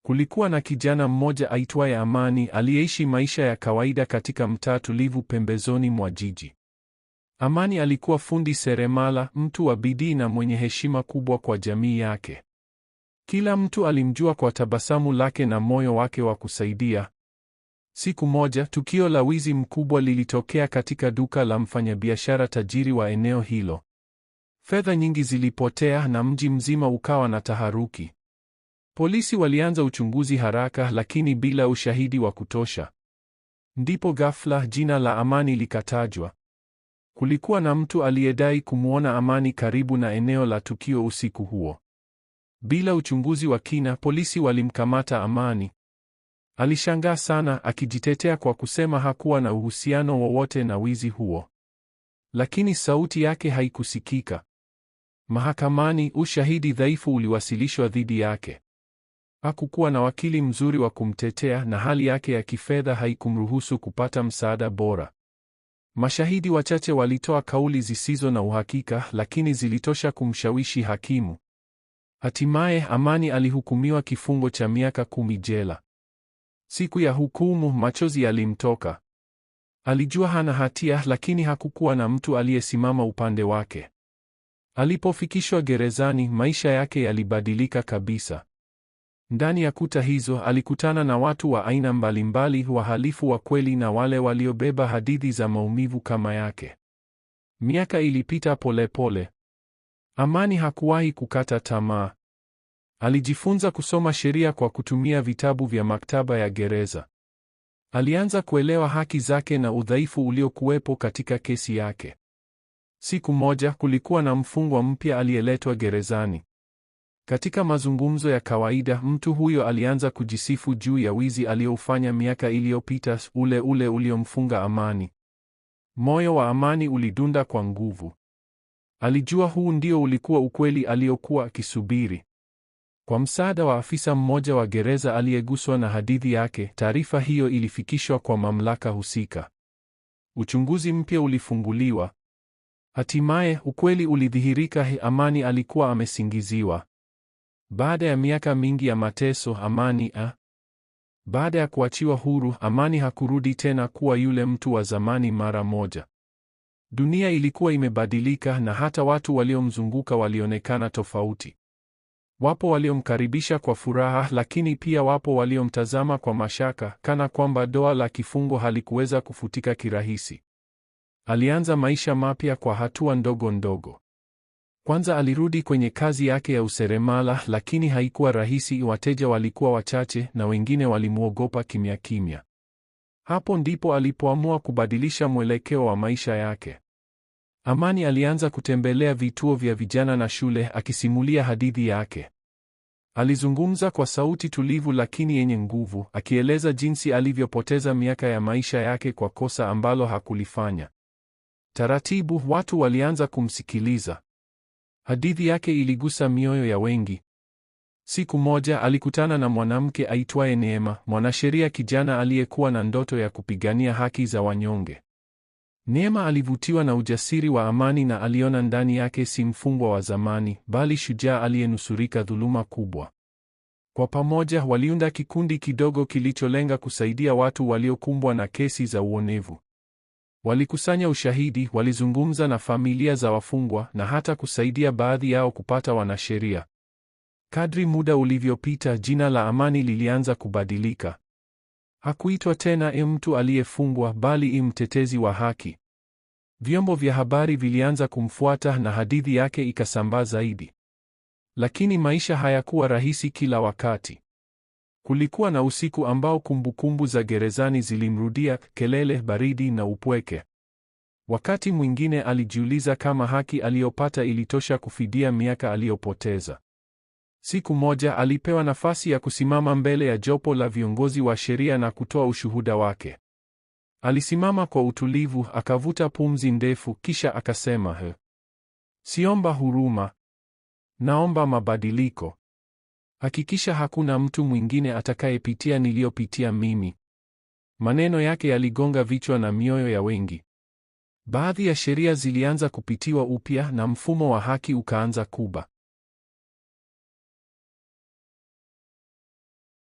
Kulikuwa na kijana mmoja aitwaye Amani aliyeishi maisha ya kawaida katika mtaa tulivu pembezoni mwa jiji. Amani alikuwa fundi seremala, mtu wa bidii na mwenye heshima kubwa kwa jamii yake. Kila mtu alimjua kwa tabasamu lake na moyo wake wa kusaidia. Siku moja, tukio la wizi mkubwa lilitokea katika duka la mfanyabiashara tajiri wa eneo hilo. Fedha nyingi zilipotea na mji mzima ukawa na taharuki. Polisi walianza uchunguzi haraka, lakini bila ushahidi wa kutosha. Ndipo ghafla jina la Amani likatajwa. Kulikuwa na mtu aliyedai kumwona Amani karibu na eneo la tukio usiku huo. Bila uchunguzi wa kina, polisi walimkamata Amani. Alishangaa sana, akijitetea kwa kusema hakuwa na uhusiano wowote na wizi huo. Lakini sauti yake haikusikika. Mahakamani, ushahidi dhaifu uliwasilishwa dhidi yake. Hakukuwa na wakili mzuri wa kumtetea na hali yake ya kifedha haikumruhusu kupata msaada bora. Mashahidi wachache walitoa kauli zisizo na uhakika, lakini zilitosha kumshawishi hakimu. Hatimaye Amani alihukumiwa kifungo cha miaka 10 jela. Siku ya hukumu, machozi yalimtoka. Alijua hana hatia, lakini hakukuwa na mtu aliyesimama upande wake. Alipofikishwa gerezani, maisha yake yalibadilika kabisa. Ndani ya kuta hizo alikutana na watu wa aina mbalimbali, wahalifu wa kweli na wale waliobeba hadithi za maumivu kama yake. Miaka ilipita polepole pole. Amani hakuwahi kukata tamaa. Alijifunza kusoma sheria kwa kutumia vitabu vya maktaba ya gereza. Alianza kuelewa haki zake na udhaifu uliokuwepo katika kesi yake. Siku moja kulikuwa na mfungwa mpya aliyeletwa gerezani. Katika mazungumzo ya kawaida, mtu huyo alianza kujisifu juu ya wizi alioufanya miaka iliyopita, ule ule uliomfunga Amani. Moyo wa Amani ulidunda kwa nguvu. Alijua huu ndio ulikuwa ukweli aliokuwa akisubiri. Kwa msaada wa afisa mmoja wa gereza aliyeguswa na hadithi yake, taarifa hiyo ilifikishwa kwa mamlaka husika. Uchunguzi mpya ulifunguliwa. Hatimaye ukweli ulidhihirika: Amani alikuwa amesingiziwa. Baada ya miaka mingi ya mateso, Amani baada ya kuachiwa huru, Amani hakurudi tena kuwa yule mtu wa zamani mara moja. Dunia ilikuwa imebadilika na hata watu waliomzunguka walionekana tofauti. Wapo waliomkaribisha kwa furaha, lakini pia wapo waliomtazama kwa mashaka, kana kwamba doa la kifungo halikuweza kufutika kirahisi. Alianza maisha mapya kwa hatua ndogo ndogo. Kwanza alirudi kwenye kazi yake ya useremala, lakini haikuwa rahisi. Wateja walikuwa wachache na wengine walimwogopa kimya kimya. Hapo ndipo alipoamua kubadilisha mwelekeo wa maisha yake. Amani alianza kutembelea vituo vya vijana na shule akisimulia hadithi yake. Alizungumza kwa sauti tulivu lakini yenye nguvu, akieleza jinsi alivyopoteza miaka ya maisha yake kwa kosa ambalo hakulifanya. Taratibu watu walianza kumsikiliza. Hadithi yake iligusa mioyo ya wengi. Siku moja alikutana na mwanamke aitwaye Neema, mwanasheria kijana aliyekuwa na ndoto ya kupigania haki za wanyonge. Neema alivutiwa na ujasiri wa Amani na aliona ndani yake si mfungwa wa zamani, bali shujaa aliyenusurika dhuluma kubwa. Kwa pamoja waliunda kikundi kidogo kilicholenga kusaidia watu waliokumbwa na kesi za uonevu. Walikusanya ushahidi, walizungumza na familia za wafungwa na hata kusaidia baadhi yao kupata wanasheria. Kadri muda ulivyopita, jina la Amani lilianza kubadilika. Hakuitwa tena mtu aliyefungwa, bali mtetezi wa haki. Vyombo vya habari vilianza kumfuata na hadithi yake ikasambaa zaidi. Lakini maisha hayakuwa rahisi kila wakati. Kulikuwa na usiku ambao kumbukumbu za gerezani zilimrudia, kelele, baridi na upweke. Wakati mwingine alijiuliza kama haki aliyopata ilitosha kufidia miaka aliyopoteza. Siku moja alipewa nafasi ya kusimama mbele ya jopo la viongozi wa sheria na kutoa ushuhuda wake. Alisimama kwa utulivu, akavuta pumzi ndefu, kisha akasema, siomba huruma, naomba mabadiliko. Hakikisha hakuna mtu mwingine atakayepitia niliyopitia mimi. Maneno yake yaligonga vichwa na mioyo ya wengi. Baadhi ya sheria zilianza kupitiwa upya na mfumo wa haki ukaanza kuba.